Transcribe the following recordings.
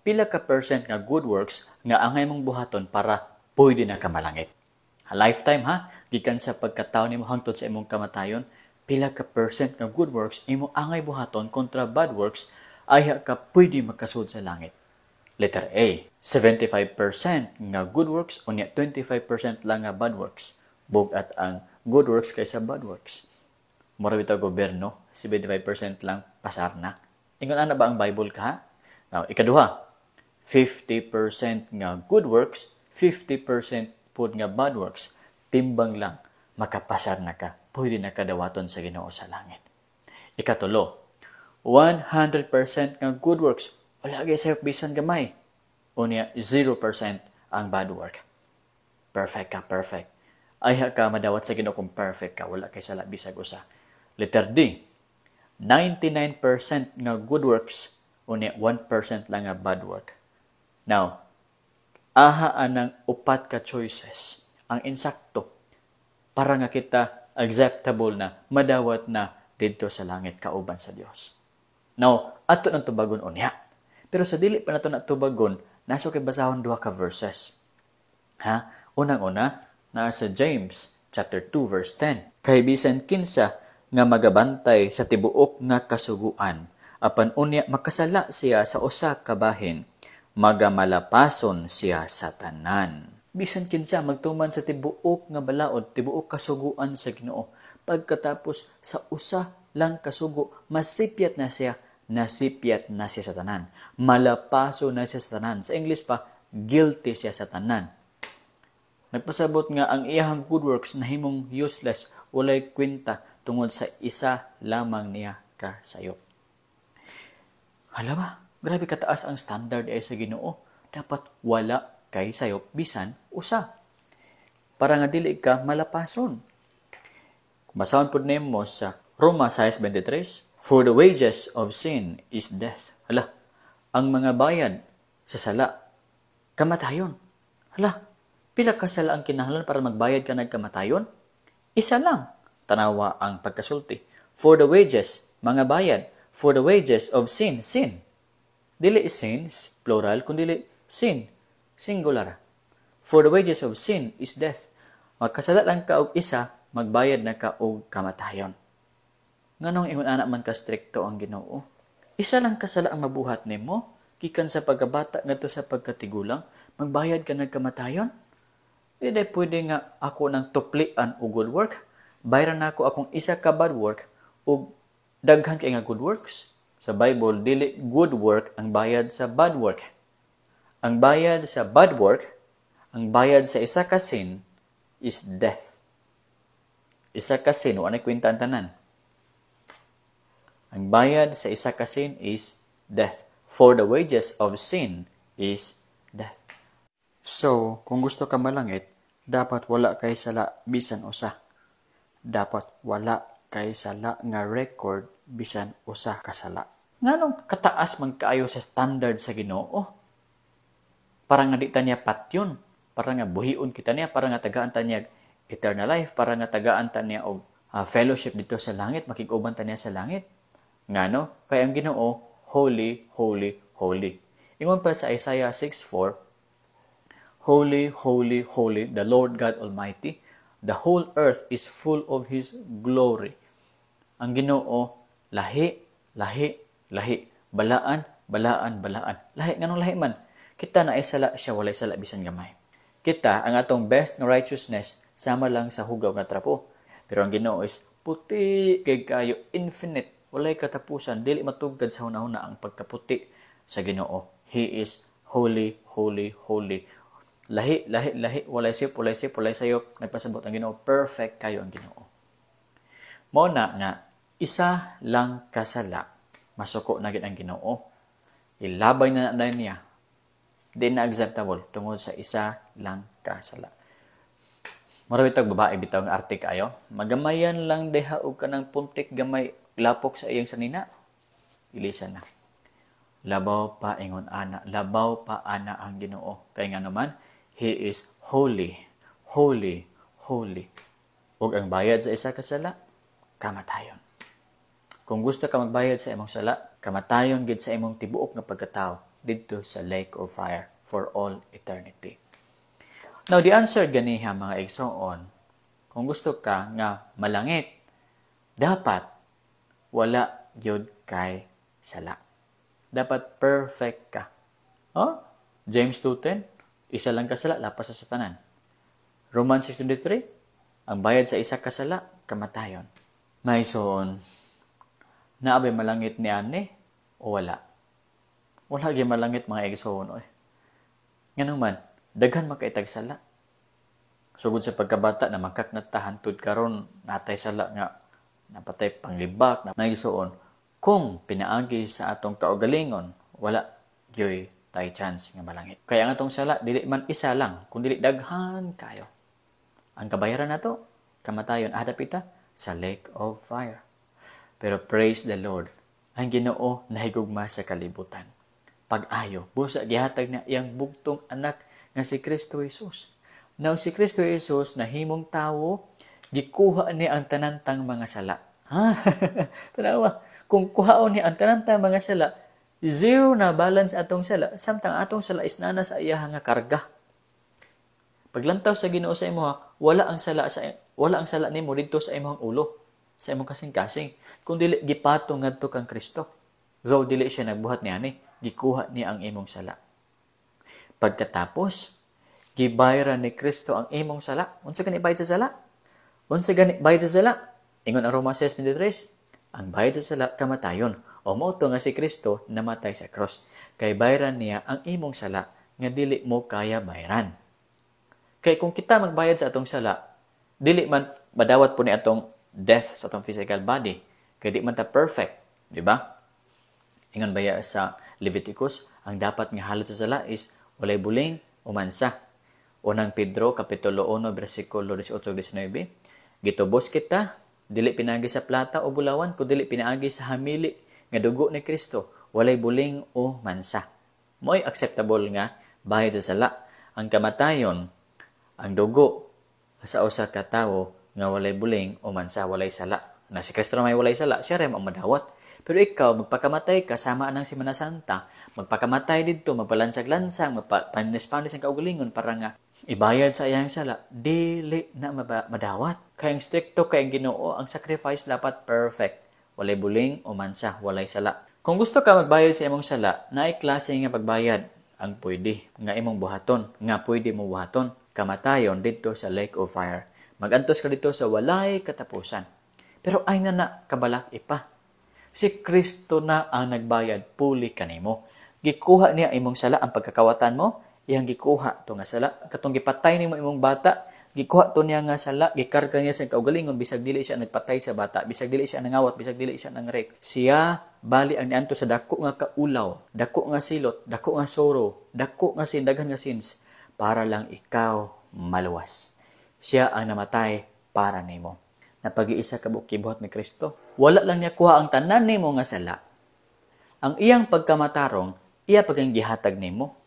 Pila ka percent nga good works nga angay mong buhaton para pwede na ka malangit? A lifetime ha, gikan sa pagkatao nimo hangtod sa imong kamatayon, pila ka percent nga good works imo angay buhaton kontra bad works ayha ka pwede makasud sa langit? Letter A, 75% nga good works unya 25% lang nga bad works. Bug-at ang good works kaysa bad works. Mura bitaw gobyerno, 75% lang pasar na. Ingon ana ba ang Bible ka ha? Now, ikaduha, 50% nga good works, 50% pud nga bad works. Timbang lang, makapasar na ka. Pwede na ka dawaton sa Ginoo sa langit. Ikatulo, 100% nga good works. Wala gyud sayop bisan gamay. Unya, 0% ang bad work. Perfect ka, perfect. Ayha ka madawat sa Ginoo kung perfect ka. Wala kay sala bisag usa. Letter D, 99% nga good works, unya 1% lang nga bad work. Now, aha anang upat ka choices ang insakto para nga kita acceptable na madawat na didto sa langit kauban sa Dios. Now, ato nang tubagon unya. Pero sa dili pa nato na tubagon, nasa kay basahon duha ka verses. Ha? Unang-una, naa sa James chapter 2 verse 10. "Kay bisan kinsa nga magabantay sa tibuok nga kasuguan, apan unya makasala siya sa usa ka bahin, magamalapason siya sa tanan." Bisan kinsa magtuman sa tibuok nga balaod, tibuok kasuguan sa Ginoo, pagkatapos sa usa lang kasugo masipyat na siya, nasipyat na siya sa tanan. Malapaso na siya sa tanan. Sa English pa, guilty siya sa tanan. Nagpasabot nga ang iyahang good works nahimong useless, walay kwenta tungod sa isa lamang niya ka sayop. Hala ba? Grabe kataas ang standard ay sa Ginoo. Dapat wala kay sayop bisan usa para nga dili ka malapason. Kung basahon pud nimo sa Roma 6:23, "For the wages of sin is death." Hala, ang mga bayad sa sala, kamatayon. Hala, pila ka sala ang kinahanglan para magbayad ka ng kamatayon? Isa lang. Tanawa ang pagkasulti. For the wages, mga bayad. For the wages of sin, sin. Dili sins, plural, kundi sin, singular. For the wages of sin is death. Magkasala lang ka og isa, magbayad na ka og kamatayon. Nganong ingon ana man ka strikto ang Ginoo? Isa lang kasala ang mabuhat nimo, gikan sa pagkabata ngadto sa pagkatigulang, magbayad ka ng kamatayon? Hindi pwede nga ako nang tuplian og good work. Bayaran nako akong isa ka bad work ug daghan kay nga good works. Sa Bible, dili good work ang bayad sa bad work. Ang bayad sa bad work, ang bayad sa isa ka sin is death. Isa ka sin, wala kwenta ang tanan. Ang bayad sa isa ka sin is death. For the wages of sin is death. So, kung gusto ka malangit, dapat wala kay sala bisan usa. Dapat wala kay sala nga record bisan usa ka sala. Nganong kataas man kaayo sa standard sa Ginoo? Para nga di ta niya patyon, para nga buhion kita niya, para nga tagaan ta niya eternal life, para nga tagaan ta niya og fellowship dito sa langit, makig-uban ta niya sa langit. Ngano? Kay ang Ginoo, holy, holy, holy. Ingon pa sa Isaiah 6:4, "Holy, holy, holy, the Lord God Almighty, the whole earth is full of His glory." Ang Ginoo, lahi, lahi, lahi. Balaan, balaan, balaan. Lahi, nganong lahi man? Kita naay sala, siya walay sala bisan gamay. Kita, ang atong best nga righteousness, sama lang sa hugaw nga trapo. Pero ang Ginoo is puti kay kayo, infinite, walay katapusan, dili matugkad sa hunahuna ang pagkaputi sa Ginoo. He is holy, holy, holy. Lahi, lahi, lahi, walay sayop, walay sayop, walay sayop. Nagpasabot ang Ginoo, perfect kayo ang Ginoo. Mao na nga isa lang kasala, masuko na gid ang Ginoo. Ilabay na na niya. Di na acceptable tungod sa isa lang kasala. Mura bitawg babae bitaw nga arte kayo. Magamayan lang diha og kanang puntik gamay lapok sa iyang sanina. Ilisan na. Labaw pa ingon ana, labaw pa ana ang Ginoo. Kay nga naman, He is holy, holy, holy. Ug ang bayad sa isa ka sala, kamatayon. Kung gusto ka magbayad sa imong sala, kamatayon gid sa imong tibuok nga pagkatao. didto sa lake of fire for all eternity. Now, the answer ganiha, mga igsoon, kung gusto ka nga malangit, dapat wala gyud kay sala. Dapat perfect ka. Oh? James 2:10, isa lang ka sala, lapas sa tanan. Romans 6:23, ang bayad sa isa ka sala, kamatayon. Mga igsoon, naa bay malangit ni ani o wala? Wala gyud malangit, mga igsoon, oy. Ngano man, daghan man kay tag sala. Sugod sa pagkabata na makaknat hantud karon, natay sala nga napatay panglibak na igsoon. Kung pinaagi sa atong kaugalingon, wala gyoy tay chance nga malangit. Kaya ang atong sala dili man isa lang, kun dili daghan kayo. Ang kabayaran nato, kamatayon, adapita sa lake of fire. Pero praise the Lord, ang Ginoo nahigugma sa kalibutan. Pag-ayo, busa gihatag niya iyang bugtong anak nga si Kristo Jesus. Now si Kristo Jesus nahimong tawo, gikuha niya ang tanantang mga sala. Ha? Tanawa, kung kuhaon niya ang tanantang mga sala, zero na balance atong sala, samtang atong sala is nana sa iya nga karga. Paglantaw sa Ginoo sa imo, wala ang sala nimo didto sa imong ulo, sa imong kasing-kasing. Kung dili gipatong ngadto kang Kristo. Though dili siya nagbuhat niani, gikuha niya ang imong sala. Pagkatapos, gibayaran ni Kristo ang imong sala. Unsa gani bayad sa sala? Unsa gani bayad sa sala? Ingon ang Roma 6:23, ang bayad sa sala kamatayon. O mao to nga si Kristo namatay sa cross. Kay bayaran niya ang imong sala nga dili mo kaya bayaran. Kay kung kita magbayad sa atong sala, dili man madawat po ni atong death sa atong physical body. Kay di man ta perfect, di ba? Ingon baya sa Leviticus, ang dapat nga halad sa sala is walay buling o mansa. Unang Pedro, Kapitulo 1, versikulo 18-19, gitubos kita, dili pinaagi sa plata o bulawan, kun dili pinaagi sa hamili nga dugo ni Kristo, walay buling o mansa. Mo'y acceptable nga bayad sa sala. Ang kamatayon, ang dugo sa usa ka tawo nga walay buling o mansa, walay sala. Na si Kristo may walay sala, siya rin ang madawat. Pero ikaw, magpakamatay ka, sama ng Semana Santa, magpakamatay dito, magpalansag-lansang, magpanis-panis ang kaugalingon para nga ibayad sa iyang sala, dili na madawat. Kaya ang stricto kay ang Ginoo, ang sacrifice dapat perfect. Walay buling o mansa, walay sala. Kung gusto ka magbayad sa imong sala, naay klase nga pagbayad ang pwede nga imong buhaton, nga pwede mo buhaton, kamatayon didto sa lake of fire. Magantos ka dito sa walay katapusan. Pero ay na na kabalak ipa. Si Kristo na ang nagbayad puli kanimo. Gikuha niya imong sala, ang pagkakawatan mo, iyang gikuha to nga sala. Katong gipatay nimo imong bata, gikuha to niya nga sala, gikarga niya sa kaugalingon bisag dili siya nagpatay sa bata, bisag dili siya nangawat, bisag dili siya nangrape. Siya bali ang nianto sa dako nga kaulaw, dako nga silot, dako nga sorrow, dako nga sin, daghan nga sins para lang ikaw maluwas. Siya ang namatay para nimo. Napag-iisa ka buot ni Kristo. Wala lang niya kuha ang tanan nimo nga sala. Ang iyang pagkamatarong, iya pag gihatag nimo.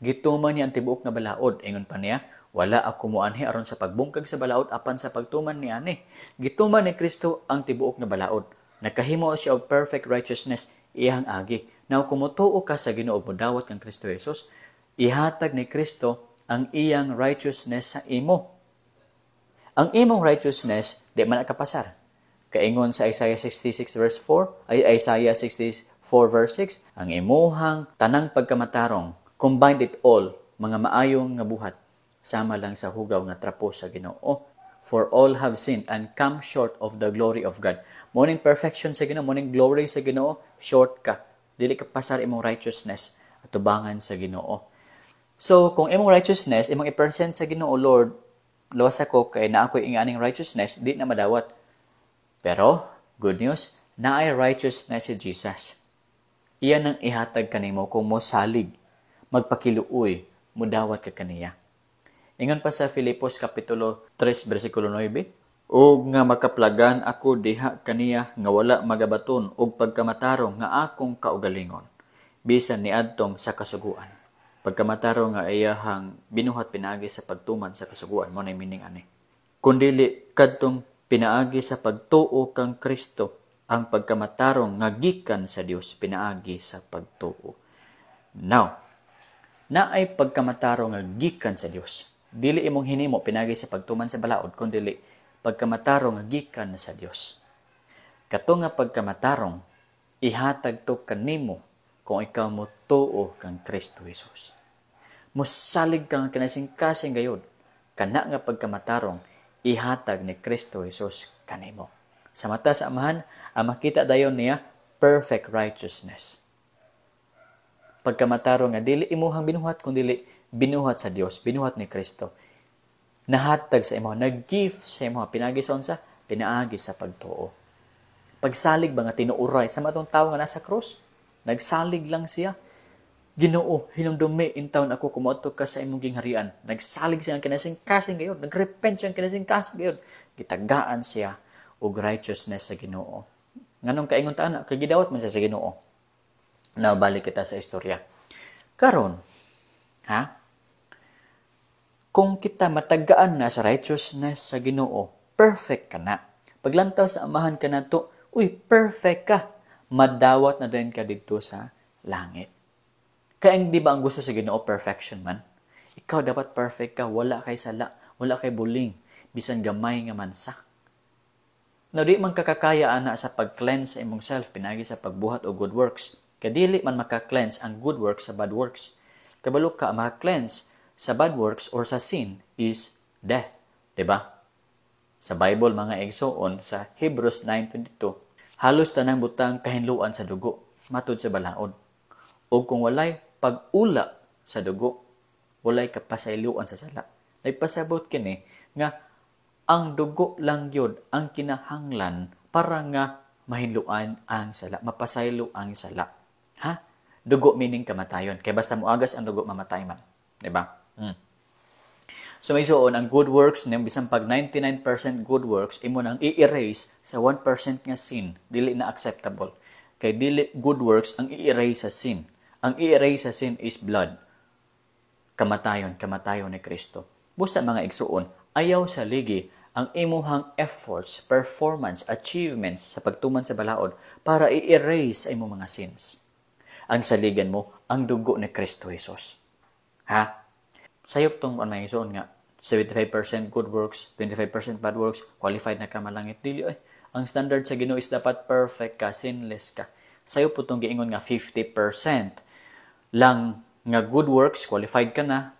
Gituman niya ang tibuok nga balaod. Ingon pa niya, wala ako moanhi aron sa pagbungkag sa balaod apan sa pagtuman ni ani. Gituman ni Kristo ang tibuok nga balaod. Nakahimo siya og perfect righteousness iyang agi. Now kung motuo ka sa Ginoo, modawat kang Kristo Jesus, ihatag ni Kristo ang iyang righteousness sa imo. Ang imong righteousness di man nakapasar. Kaingon sa Isaiah 66 verse 4, ay Isaiah 64 verse 6, ang imuhang tanang pagkamatarong, combined it all, mga maayong nga buhat, sama lang sa hugaw nga trapo sa Ginoo. For all have sinned and come short of the glory of God. Morning perfection sa Ginoo, morning glory sa Ginoo, short ka. Dili ka pasar imong righteousness atubangan sa Ginoo. So, kung imong righteousness, imong i-present sa Ginoo, Lord, luwas ako kay naa ko'y inganing righteousness, di na madawat. Pero, good news, naay righteousness si Jesus. Iyan ang ihatag kanimo kung mo salig, magpakiluoy, mudawat ka kaniya. Ingon pa sa Filipos Kapitulo 3 versikulo 9, ug nga makaplagan ako diha kaniya nga wala magabaton og pagkamatarong nga akong kaugalingon, bisan niadtong sa kasuguan. Pagkamatarong nga iyahang binuhat pinaagi sa pagtuman sa kasuguan, mo na meaning ani. Kun dili kadtong pinaagi sa pagtuo kang Kristo Ang pagkamatarong nga gikan sa Dios pinaagi sa pagtuo. Now, naay pagkamatarong nga gikan sa Dios. Dili imong hinimo pinaagi sa pagtuman sa balaod, kun dili pagkamatarong nga gikan sa Dios. Kato nga pagkamatarong ihatag to kanimo kung ikaw mo tuo kang Kristo Jesus. Musalig ka nga kinasing-kasing gayod. Kana nga pagkamatarong ihatag ni Kristo Jesus kanimo. Sa mata sa Amahan, ang makita dayon niya, perfect righteousness. Pagkamatarong nga dili imuhang binuhat kun dili binuhat sa Dios, binuhat ni Kristo. Nahatag sa imo, nag-gift sa imo pinaagi sa unsa? Pinaagi sa pagtuo. Pagsalig ba nga tinuuray sa matong tawo nga nasa krus? Nagsalig lang siya. "Ginoo, hinumdumi intawon ako kung moadto ka sa imong gingharian." Nagsalig siya ang kinasing-kasing gayod. Nagrepent siya ang kinasing-kasing gayod. Gitagaan siya og righteousness sa Ginoo. Nganong kaingon ta ana? Kay gidawat man siya sa Ginoo. Now, balik kita sa istorya. Karon, ha? Kung kita matagaan na sa righteousness sa Ginoo, perfect ka na. Paglantaw sa Amahan ka na to, uy, perfect ka. Madawat na din ka dito sa langit. Kaya di ba ang gusto sa Ginoo perfection man? Ikaw dapat perfect ka, wala kay sala, wala kay buling, bisan gamay nga mansa. No, di man kakakaya ana sa pag-cleanse sa imong self pinagi sa pagbuhat og good works. Kay dili man maka-cleanse ang good works sa bad works. Kabalo ka, maka-cleanse sa bad works or sa sin is death, 'di ba? Sa Bible, mga igsoon, sa Hebrews 9:22, halos tanang butang kahinluan sa dugo matud sa balaod. O kung walay pag-ula sa dugo, walay kapasayloan sa sala. Nagpasabot kini nga ang dugo lang gyud ang kinahanglan para nga mahinluan ang sala, mapasaylo ang sala. Ha? Dugo meaning kamatayon. Kay basta moagas ang dugo, mamatay man. Di ba? So may suon, ang good works, niyang bisan pag 99% good works, imo nang i-erase sa 1% nga sin, dili na acceptable. Kay dili good works ang i-erase sa sin. Ang i-erase sa sin is blood. Kamatayon, kamatayon ni Kristo. Busa, mga igsuon, ayaw saligi ang imuhang efforts, performance, achievements sa pagtuman sa balaod para i-erase ang imong mga sins. Ang saligan mo, ang dugo ni Kristo Jesus. Ha? Sayop tong mga igsuon nga 75% good works, 25% bad works, qualified na ka malangit. Dili ay. Ang standard sa Ginoo is dapat perfect ka, sinless ka. Sayop po tong giingon nga 50% lang nga good works, qualified ka na.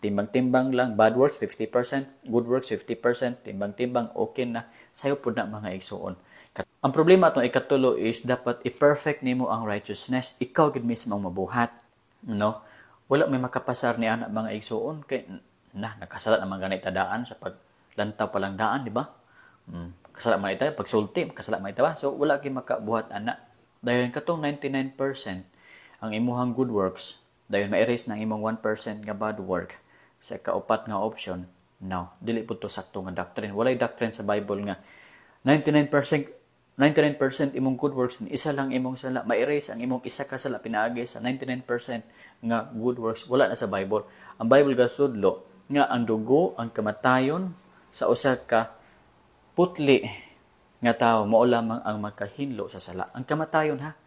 Timbang-timbang lang, bad works 50%, good works 50%, timbang-timbang, okay na. Sayop po na, mga igsuon. Ang problema atong ikatulo is dapat i-perfect nimo ang righteousness. Ikaw gid mismo ang mabuhat. No? Wala may makapasar ni ana, mga igsuon, kay na nakasala naman ganit daan sa paglantaw pa lang daan, di ba? Kasala man ita pagsulti, kasala man ita ba? So wala kay makabuhat ana. Dayon katong 99% ang imuhang good works, dayon ma-erase ng imong 1% nga bad work sa kaupat nga option. No, dili po to sakto nga doctrine. Walay doctrine sa Bible nga 99% 99% imong good works, isa lang imong sala, ma-erase ang imong isa ka sala pinaagi sa 99% nga good works. Wala na sa Bible. Ang Bible gasudlo nga ang dugo, ang kamatayon sa usa ka putli nga tao mao lamang ang makahinlo sa sala. Ang kamatayon, ha.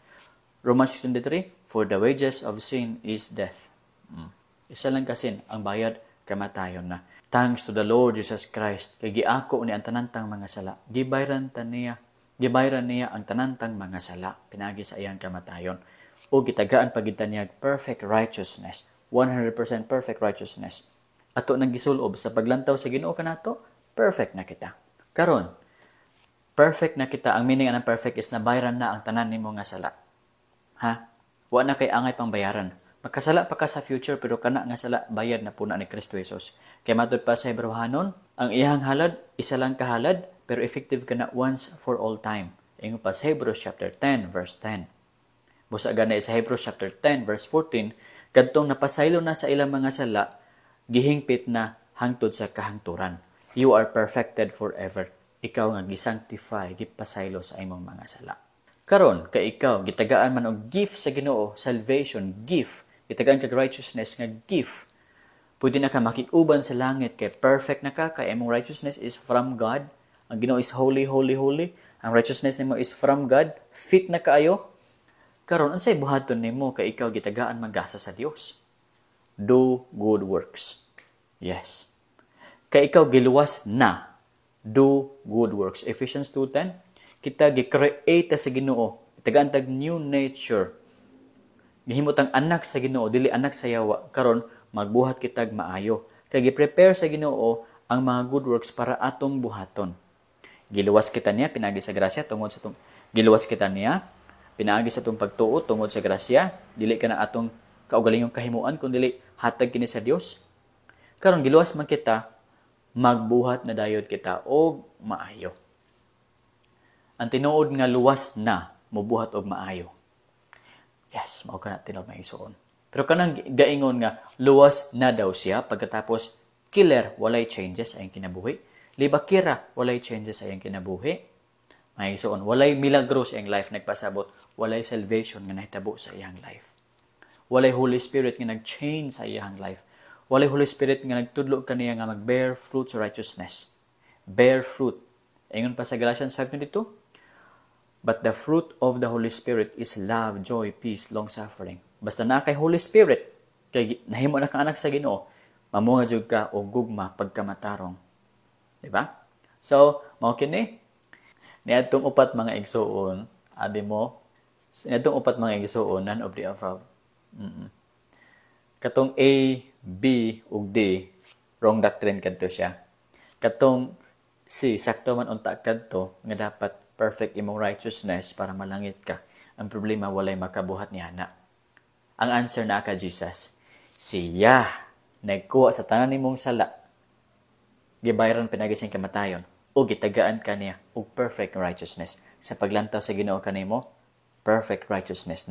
Romans 6:23, "For the wages of sin is death." Isa lang ka sin, ang bayad kamatayon na. Thanks to the Lord Jesus Christ, kay giako ni ang tanan tang mga sala. Gibayran ta niya, gibayran niya ang tanan tang mga sala pinaagi sa iyang kamatayon. O gitagaan pa gid niya perfect righteousness, 100% perfect righteousness. Ato nang gisulob sa paglantaw sa Ginoo kanato, perfect na kita. Karon, perfect na kita. Ang meaning ng perfect is nabayran na ang tanan nimo nga sala. Ha? Wa na kay angay pang bayaran. Makasala pa ka sa future, pero kana nga sala bayad na puna ni Kristo Jesus. Kay matud pa sa Hebreohanon, ang iyang halad isa lang kahalad pero effective kana once for all time. Ingon pa sa Hebrews chapter 10 verse 10. Busa gani sa Hebrews chapter 10 verse 14, kadtong napasaylo na sa ilang mga sala, gihingpit na hangtod sa kahangturan. You are perfected forever. Ikaw nga gisanctify, gipasaylo sa imong mga sala. Karon, kay ikaw gitagaan man og gift sa Ginoo, salvation gift, gitagaan kag righteousness nga gift. Pwede na ka makikuban sa langit kay perfect na ka, kay imong righteousness is from God. Ang Ginoo is holy, holy, holy. Ang righteousness nimo is from God, fit na kaayo. Karon, unsay buhaton nimo kay ikaw gitagaan man gasa sa Dios? Do good works. Yes. Kay ikaw giluwas na. Do good works. Ephesians 2:10, kita gi-create sa Ginoo, tagaan tag new nature. Gihimo tang anak sa Ginoo, dili anak sa yawa. Karon magbuhat kitag maayo. Kay gi-prepare sa Ginoo ang mga good works para atong buhaton. Giluwas kita niya pinaagi sa grasya tungod sa tong giluwas kita niya pinaagi sa atong pagtuo tungod sa grasya, dili kana atong kaugalingong kahimuan kun dili hatag kini sa Dios. Karon giluwas man kita, magbuhat na dayod kita og maayo. Ang tinuod nga luwas na, mobuhat og maayo. Yes, mao kana tinuod, mga igsoon. Pero kanang gaingon nga luwas na daw siya, pagkatapos killer, walay changes sa iyang kinabuhi. Libakira, walay changes sa iyang kinabuhi. Mga igsoon, walay milagro sa iyang life nagpasabot, walay salvation nga nahitabo sa iyang life. Walay Holy Spirit nga nag-change sa iyang life. Walay Holy Spirit nga nagtudlo kaniya nga mag-bear fruits of righteousness. Bear fruit. Ingon pa sa Galatians 5:22, "But the fruit of the Holy Spirit is love, joy, peace, long-suffering." Basta naa kay Holy Spirit, kay nahimo na kang anak sa Ginoo, mamunga jud ka og gugma, pagkamatarong. Di ba? So, mao kini. Niadtong upat, mga igsuon, abi mo, niadtong upat, mga igsuon, none of the above. Katong A, B ug D, wrong doctrine kadto siya. Katong C, sakto man unta kadto nga dapat perfect imong righteousness para malangit ka. Ang problema, walay makabuhat ni ana. Ang answer naa ka Jesus. Siya nagkuha sa tanan nimong sala. Gibayaran pinaagi sa kamatayon o gitagaan ka niya og perfect righteousness. Sa paglantaw sa Ginoo kanimo, perfect righteousness.